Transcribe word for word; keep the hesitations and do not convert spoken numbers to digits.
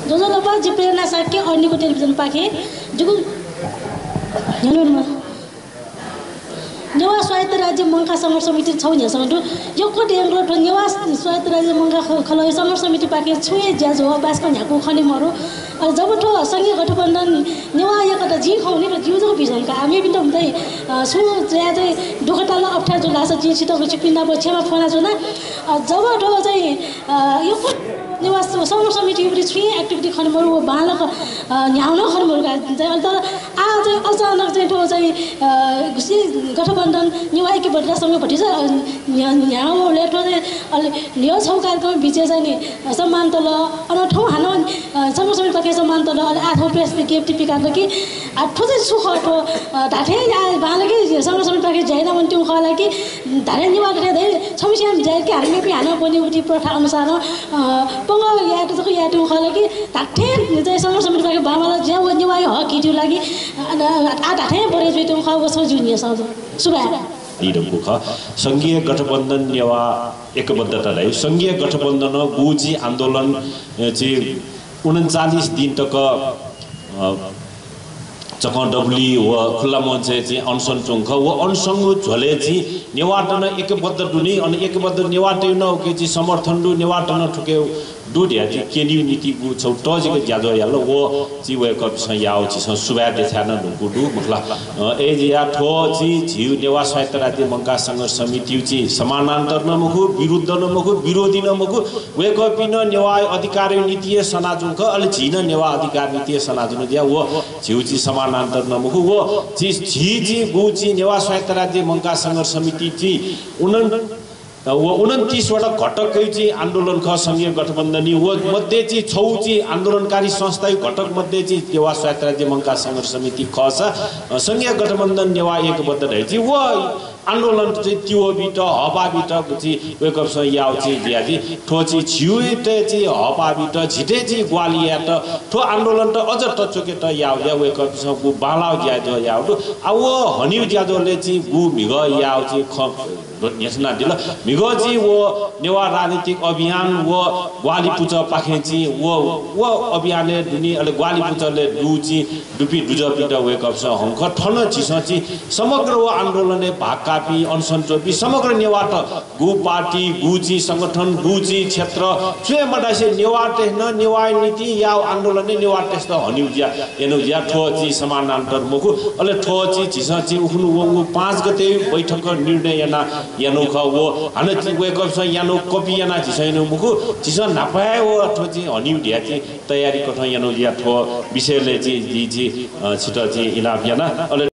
ज्वजलपा, जि प्रेरणा शाक्य, अरनिको टेलिभिजनपाखें जिगु न्ह्यलुनमा नेवाः स्वायत्त राज्य मंकाः संघर्ष समिति छगू न्ह्यसः दु। यक्व देय्‌गु थ्व नेवाः स्वायत्त राज्य मंकाः ख-, खलः संघर्ष समितिपाखें छुं हे ज्याझ्वः बासकं न्ह्याकू खने मरु। अ, जब थ्व संघीय गठबन्धन नेवाः एकता जिं खः नि, जिगु जक भिजंका। आ, मेपिन्त हुँदै, अ, छुं ज्या चाहिँ दुःखता ला अप्ठ्यारो जुल धाःसा जिं छितः छिपिन्त अब क्षमा फ्वनाच्वना। अ, जब थ्व चाहिँ अ, यक्व नेवाः स-, संघर्ष समिति युपति छुं हे activity खने मरु व बांलाक, अ, न्ह्याः नं खने मरु का। चाहिँ अले तर आः चाहिँ अचानक चाहिँ थ्व चाहिँ, अ, गुसे गठबन्धन नेवाः ऐक्यबद्धता संघ भतिचा, अ, न्ह्या-, न्ह्याः वःबलय् थ्व चाहिँ अले न्ह्यः छगू कार्यक्रम बिचय् चाहिँ नि, अ, सम्मान तल, अन थौं हानं, अ, संघर्ष समितिपाखें सम्मान तल, अले आः थौं press विज्ञप्ति पिकातल कि, आ, थ्व चाहिँ छु खः थ्व, अ, धात्थें आः बांलाक संघर्ष समितिपाखें ज्या याना वनेत्यंगु खः ला कि, धात्थें नेवाः धात्थें धइ छम्हस्यां ज्या यात कि हानं मेपिं हानं ब्वने उति प्रथा अनुसारं, अ, पंगः यायेत जक यायेत्यंगु खः ला कि धात्थें चाहिँ संघर्ष समितिपाखें बांबांलाक ज्या व नेवाःया हक हित्यु ला कि, अ, आः धात्थें बढे जुइत्यंगु खः, व छगू जिगु न्ह्यसः दु। सुभाय्। दीधुंकूगु खः। संघीय गठबन्धन नेवाः एकबद्धता धाइ। संघीय गठबन्धनं गुगु चाहिँ आन्दोलन, अ, चाहिँ उनन्चालिस दिन तक, अ, चकं दबुली व खुल्ला मञ्चय् चाहिँ अनसन च्वंगु खः। व अनसनगु झ्वलय् चाहिँ नेवाःत नं एकबद्ध दु नि, अन एकबद्ध नेवाःतय् नं उके चाहिँ समर्थन दु, नेवाःत नं थुके दु धयाः चाहिँ क्यनेगु निंतिं गुगु छगू तःजिक ज्याझ्वः याल। व चाहिँ वय्कःपिन्सं याःगु झीसं सुभाय् देछाये नं धुंकूगु दु, मखु ला। अ, अय्जुयाः थ्व चाहिँ झीगु नेवाः स्वायत्त राज्य मंकाः संघर्ष समितिया चाहिँ समानान्तर नं मखु, विरुद्ध नं मखु, विरोधी नं मखु। वय्कःपिं नं नेवाः अधिकारया निंतिं हे सनाच्वंगु खः, अले झी नं नेवाः अधिकार निंतिं हे सनाच्वनागु जुयाः व झीगु चाहिँ समानान्तर नं मखु। व चाहिँ झी चाहिँ गुगु चाहिँ नेवाः स्वायत्त राज्य मंकाः संघर्ष समिति चाहिँ उनन-, व उनन्तीस वटा घटकया चाहिँ आन्दोलन खः संघीय गठबन्धनया। व मध्ये चाहिँ छगू चाहिँ आन्दोलनकारी संस्थाया घटक मध्ये चाहिँ नेवाः स्वायत्त राज्य मंकाः संघर्ष समिति खःसा, अ, संघीय गठबन्धन नेवाः एकबद्ध धाइ चाहिँ व आन्दोलन चाहिँ तिबः बीत, हःपाः बीत चाहिँ वय्कःपिन्सं याःगु चाहिँ ज्या चाहिँ थ्व चाहिँ झीत चाहिँ हःपाः बीत, झीत चाहिँ ग्वाहालि यायेत, थ्व आन्दोलनत अझ तच्वकेत याःगु ज्या वय्कःपिन्सं गुगु बांलाःगु ज्याझ्वः याःगु दु। आ, व हनेगु ज्याझ्वलय् चाहिँ गुगु म्हिगः याःगु चाहिँ खँ न्ह्यसनादिल। म्हिगः चाहिँ व नेवाः राजनीतिक अभियान व ग्वाहालि पुचःपाखें चाहिँ व, व अभियानय् दुने, अले ग्वाहालि पुचलय् दु चाहिँ दुपिं दुजःपिन्त वय्कःपिन्सं हंगु खः। थन झीसं चाहिँ समग्र व आन्दोलनय् भाग काःपिं, अनसन च्वंपिं समग्र नेवाःत गुगु पार्टी, गुगु चाहिँ संगठन, गुगु चाहिँ क्षेत्र, छु हे मधासे नेवाःतय्सं नं नेवाःया निंतिं याःगु आन्दोलनय् नेवाःतय्सत हनेगु ज्या यानागु ज्या थ्व चाहिँ समानान्तर मखु। अले थ्व चाहिँ झीसं चाहिँ उखुन्हु वंगु पाँच गते बैठक निर्णय याना यानागु खः। व हानं चाहिँ वय्कःपिन्सं यानागु copy यानाः झीसं यानागु मखु। झीसं न्हापा हे व थ्व चाहिँ हनेगु धयाः चाहिँ तयारी कथं यानागु ज्या थ्व विषयलय् चाहिँ जिं चाहिँ, अ, छितः चाहिँ इनाप याना। अले